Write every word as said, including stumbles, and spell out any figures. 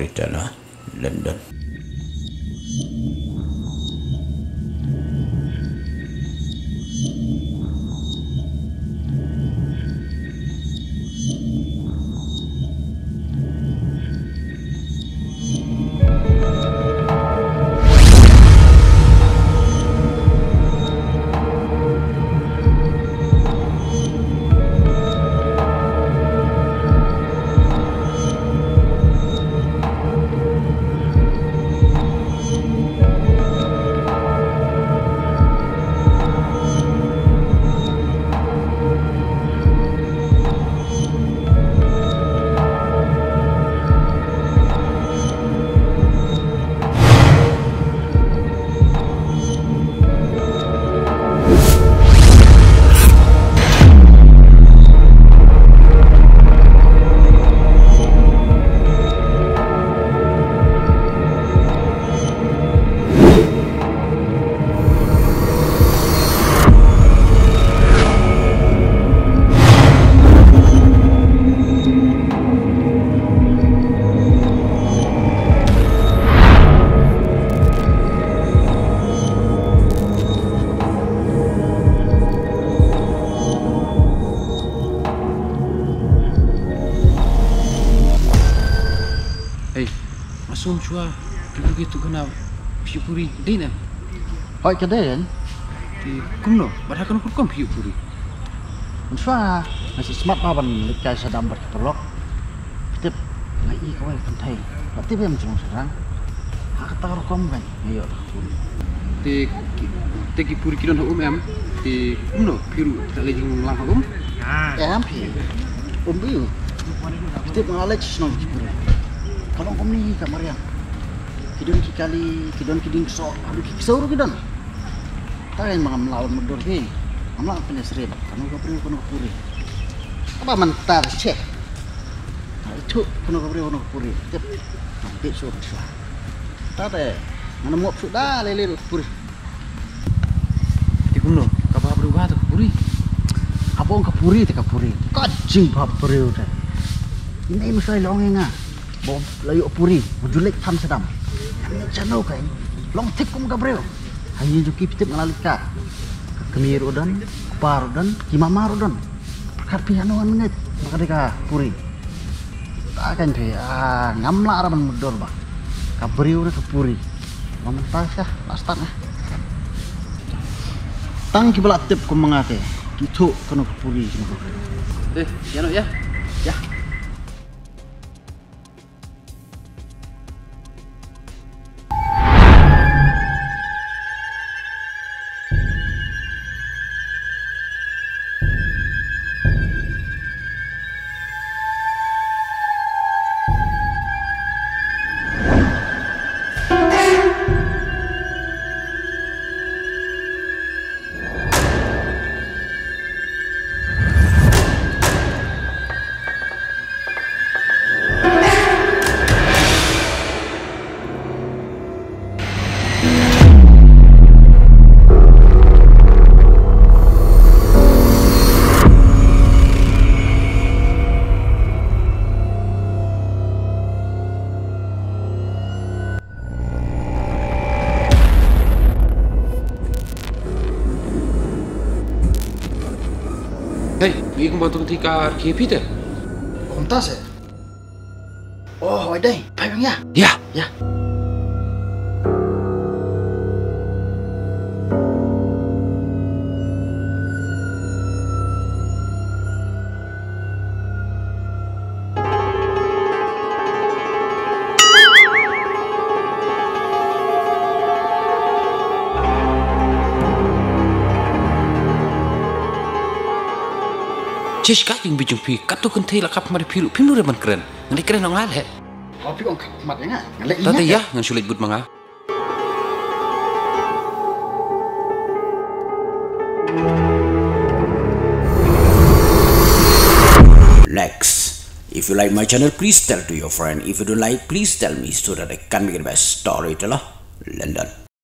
Storyteller, London. Hei, nga sngew shuwa ki briew ki tuh khana phi ïoh puri, dei ne? Hooid, ka dei. Te kumno? Bad ha kano ka rukom phi ïoh puri? Mynshwa nga shu smat ba ban leit kai sha dam bad ki paralok. Tip, nga i kawei ka kynthei. Bad tip em jong shynrang. Ha kata ka rukom kan nga ïoh. Te ki, te ki puri ki don ha um em? Te kumno phi ruh phi la leit jingmlang ha um? Em phi. Um ïoh. Tip nga la leit sha shnong ki puri. Ka long kumne ka mariang. Ki don ki kali, ki don ki dieng ksoh, haduh ki ksew ruh ki don. Tang ba ngam lah ban mutdur hi. Ngam lah ban pynïasyriem kano ka briew kano ka puri. Kaba mynta te seh. Nga ithuh kano ka briew kano ka puri. Tip. Ngam tip shuh shuh. Te ngan ym ngop shuh da lei lei ruh ka puri. Te kumno, kaba briew ka te ka puri? Haba ong ka puri te ka puri. Ka jingbha briew te. Ine i mynshuwa i la ong ïa nga ba la ïoh puri, u ju leit than sha dam. Ine i chano ka i long thik kum ka briew. Ha ïing jong ki phi tip nga la leit ka. Ka kmie ruh don, kpa ruh don, ki mama ruh don. Pyrkhat phi hano ngan ngeit ba ka dei ka puri. Ta kan phi, ah, ngam lah ra ban mutdur ba ka briew ne ka puri. Ba mynta sha la start nga. Tang kiba la tip kum ma nga te ki ithuh kano ka puri kano ka briew. Eh, ïa noh ïa. Ïa. Hei, ngi kumba tung ti ka ki phi te? Kumta se. Oh, oi dei, phai biang ïa. Ïa. Ïa. Shish, ka jingbit jong phi, kato kynthei la kap mat ïa phi ruh phim lure ban kren. Ngan dei kren ong nga leh. Phi ong kap mat ïa nga. Ngan leh. Tata ïa, ngan shu leit bud ma nga. Next. If you like my channel, please tell to your friend. If you don't like, please tell me so that I can make the best storyteller. London.